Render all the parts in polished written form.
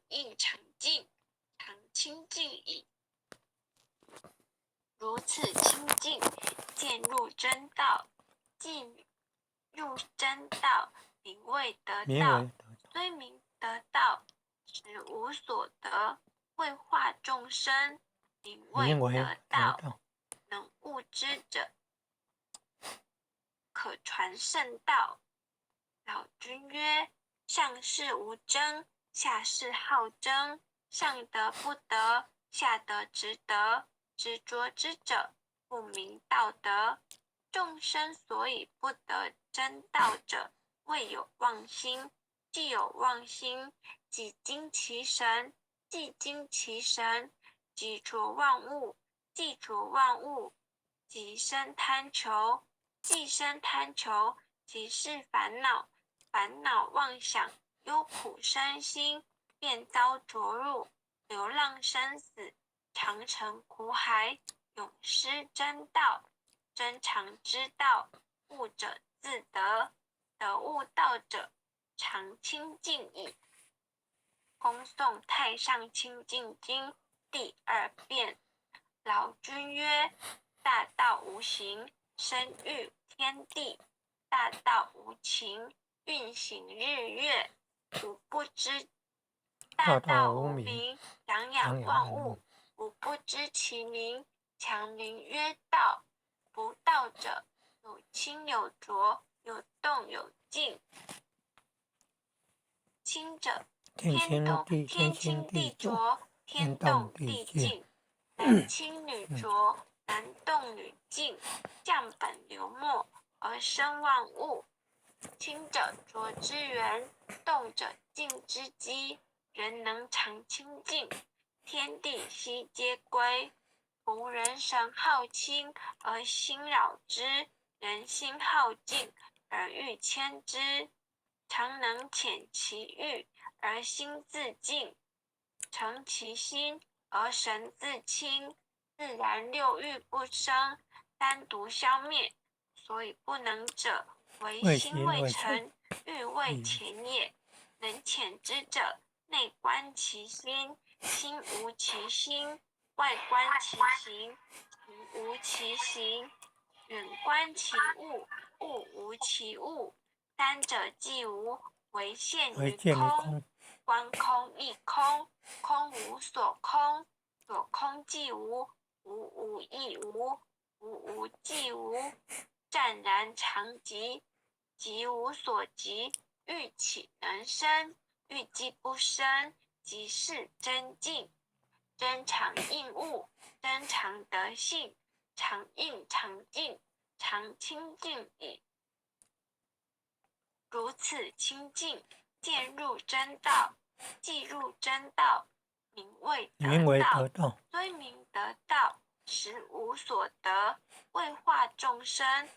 應常淨，常清淨矣。如此清淨，漸入真道。既入真道，名為得道。雖名得道，實無所得。為化眾生，名為得道。能悟之者，可傳聖道。老君曰：上士無爭，下士好爭。上德不得，下德直得。執著之者，不明道德。眾生所以不得真道者，謂有妄心。既有妄心，即精其神；既精其神，即著萬物；既著萬物，即生貪求；既生貪求，即是煩惱。煩惱妄想，憂苦身心，便遭濁入，流浪生死，長沉苦海，永失真道。真常之道，悟者自得。得悟道者，常清淨矣。恭誦《太上清淨經》第二遍。老君曰：大道無形，生育天地；大道無情，運行日月。吾不知大道無名，長養萬物。吾不知其名，強名曰道。不道者，有清有濁，有動有靜。清者，天動天清地濁，天動地靜。男清女濁，男動女靜。降本流末而生萬物。清者濁之源，動者靜之機。人能常清淨，天地悉皆歸。夫人神好清而心擾之，人心好靜而欲遷之。常能遣其欲而心自靜，誠其心而神自清，自然六欲不生，三毒消滅。所以不能者，為心未誠，欲未遣也。能遣之者，內觀其心，心無其心；外觀其行，行無其形；遠觀其物，物無其物。三者既無，唯現於空。觀空亦空，空無所空，所空既無，無無亦無，無無既無，湛然常寂，寂無所寂。欲豈能生？欲既不生，即是真淨。真常應物，真常得性，常應常淨，常清淨矣。如此清淨，漸入真道。既入真道，名為得道。雖名得道，實無所得。為化眾生，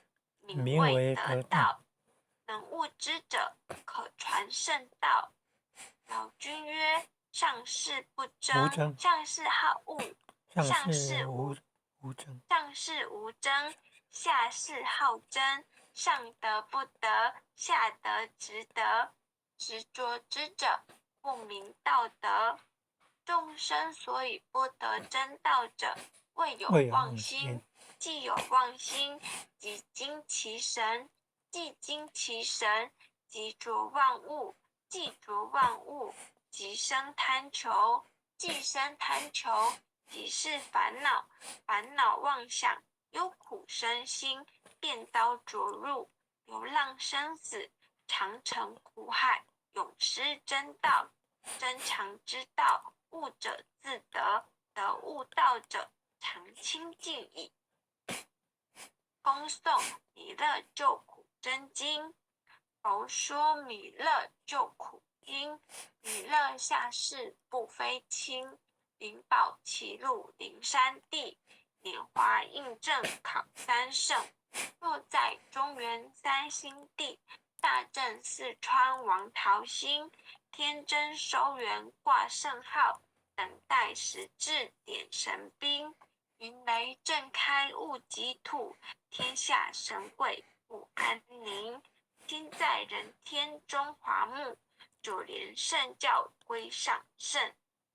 名為得道。能悟之者，可傳聖道。老君曰：上士不爭，上士好惡，上士無上士無爭，下士好爭。上德不得，下德直得。執著之者，不明道德。眾生所以不得真道者，謂有妄心。既有妄心，即精其神；既精其神，即著萬物；既著萬物，即生貪求；既生貪求，即是煩惱。煩惱妄想，憂苦身心，便遭濁入，流浪生死，長沉苦海，永失真道。真常之道，悟者自得。得悟道者，常清淨矣。恭誦《彌勒救苦真經》。佛說彌勒救苦經，彌勒下世不非輕，靈寶齊入靈山地，拈花印證考三聖。若在中原三星地，大鎮四川王桃心，天真收元掛聖號，等待時至點神兵。雲雷震開戊己土，天下神鬼不安寧。心在人天中華木，九莲圣教归上圣，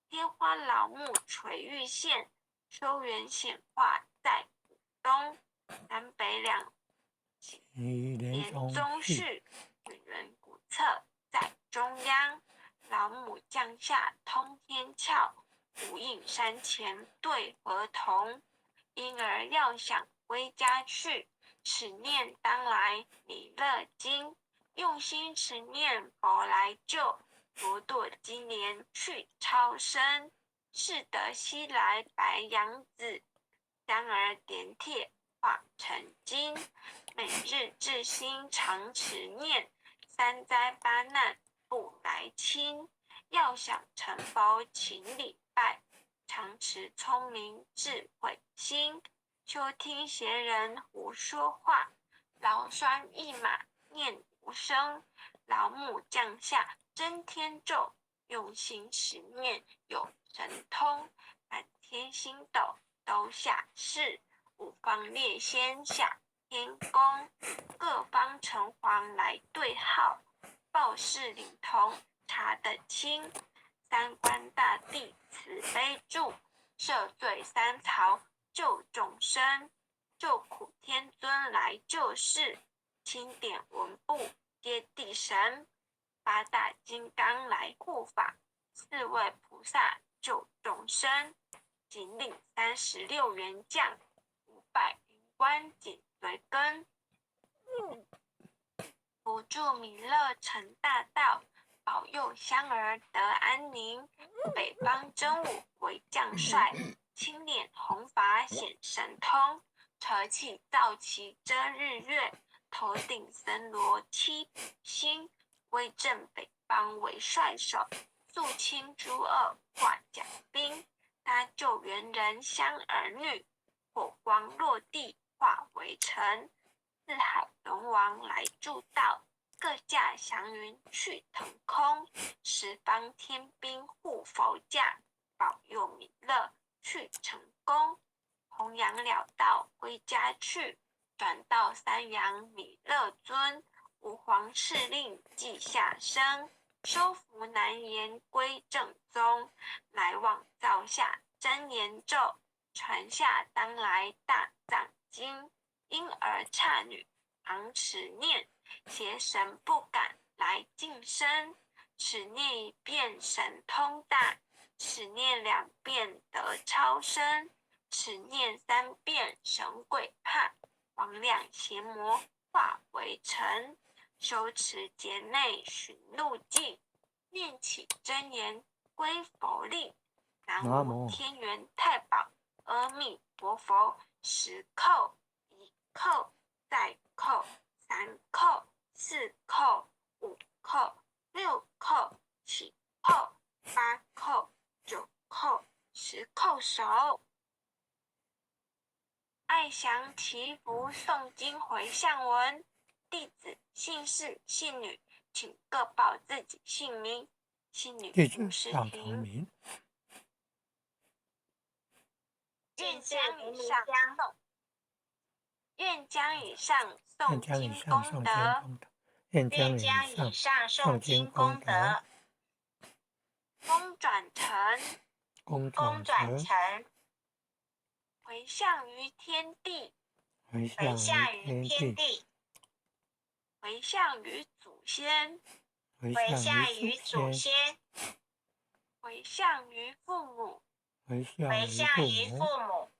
天花老木垂玉县，修缘显化在古东，南北两连宗序，远源古册在中央，老母降下通天窍，无影山前对河童，婴儿要想归家去，持念当来弥勒经，用心持念佛来救，朵朵金莲去超生，是得西来白羊子，三儿点铁化成金，每日至心常持念，三灾八难不来侵。要想成佛，请礼拜，常持聪明智慧心。休听闲人胡说话，劳栓一马念无声。老母降下真天咒，用心持念有神通，满天星斗都下世，五方列仙下天宫，各方城隍来对号，报事灵通查得清。三官大帝慈悲助，赦罪三曹救众生，救苦天尊来救世，钦点文部接地神，八大金刚来护法，四位菩萨救众生，紧领36员将，500云官紧随跟，扶助弥勒成大道，保佑香儿得安宁。北方真武为将帅，青脸红发显神通，扯起皂旗遮日月，头顶森罗七星，威震北方为帅首，肃清诸恶化甲兵，他救援人香儿女，火光落地化为尘，四海龙王来助道，各驾祥云去腾空，十方天兵护佛驾，保佑弥勒去成功，弘扬了道归家去，转到三阳弥勒尊，吾皇敕令记下生，收服难言归正宗，来往造下真言咒，传下当来大藏经，婴儿刹女昂持念，邪神不敢来近身，持念一遍神通大，持念两遍得超生，持念三遍神鬼怕，魍魉邪魔化为尘。修持劫内寻路径，念起真言归佛令。南无天元太保阿弥陀佛，十叩，一叩，再叩，三叩，四叩，五叩，六叩，七叩，八叩，九叩，十叩首。爱祥祈福诵经回向文，弟子姓氏姓女，请各报自己姓名。姓女吴诗婷。愿将以上诵，愿将以上诵经功德，愿将以上诵经功德，功转成，功转成，回向于天地，回向于天地，回向于祖先，回向于祖先，回向于父母，回向于父母，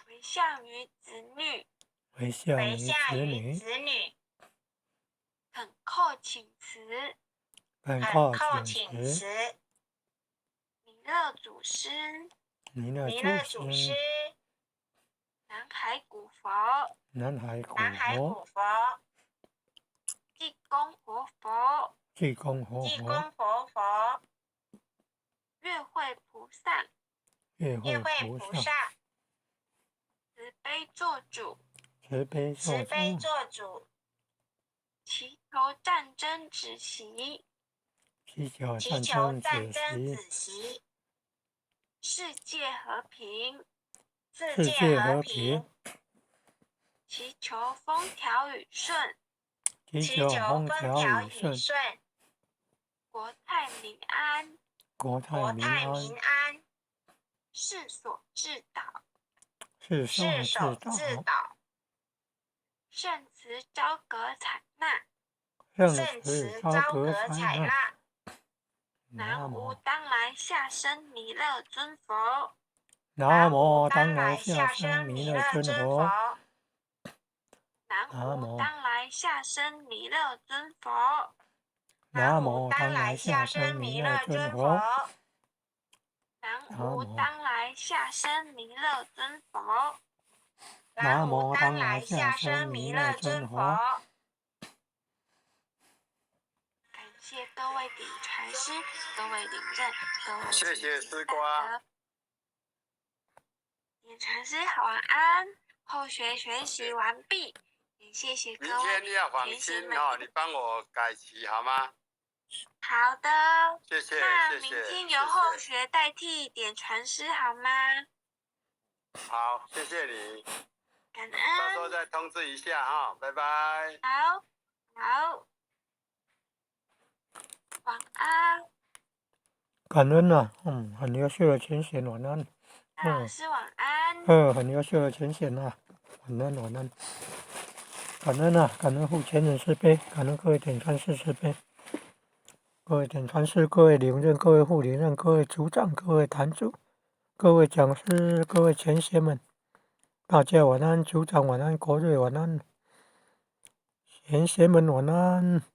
回向于子女，回向于子女，恳叩请辞，恳叩请辞，弥勒祖师，弥勒祖师，南海古佛，南海古佛，济公活佛，济公活佛，月慧菩萨，月慧菩萨，慈悲作主，慈悲作主，祈求战争止息，祈求战争止息，世界和平，世界和平，祈求风调雨顺，祈求风调雨顺，國泰民安，國泰國民安，泰民安，世所至道，世所世所至道，至道，聖慈朝閣採納，聖聖慈慈朝朝閣閣採納。採納。南無當來下生彌勒尊佛。南無當來下生彌勒尊佛。南無當來下生彌勒尊佛。南無當來下生彌勒尊佛。南無當來下生彌勒尊佛。南無當來下生彌勒尊佛。感謝各位點傳師、各位領任、各位謝謝絲瓜。點傳師晚安，後學學習完畢，也謝謝各位。明天你要訪親哦，你幫我改期好嗎？好的。謝謝。那明天由後學代替點傳師好嗎？好，謝謝你。感恩。到時候再通知一下哈，拜拜。好，好。晚安。感恩啊，很優秀的前賢，晚安。老師晚安。很優秀的前賢啊，晚安晚安。感恩啊，感恩護前人慈悲，感恩各位點傳師慈悲，各位點傳師、各位領任、各位護領任、各位組長、各位壇主、各位講師、各位前賢們，大家晚安，組長晚安，國瑞晚安，前賢們晚安。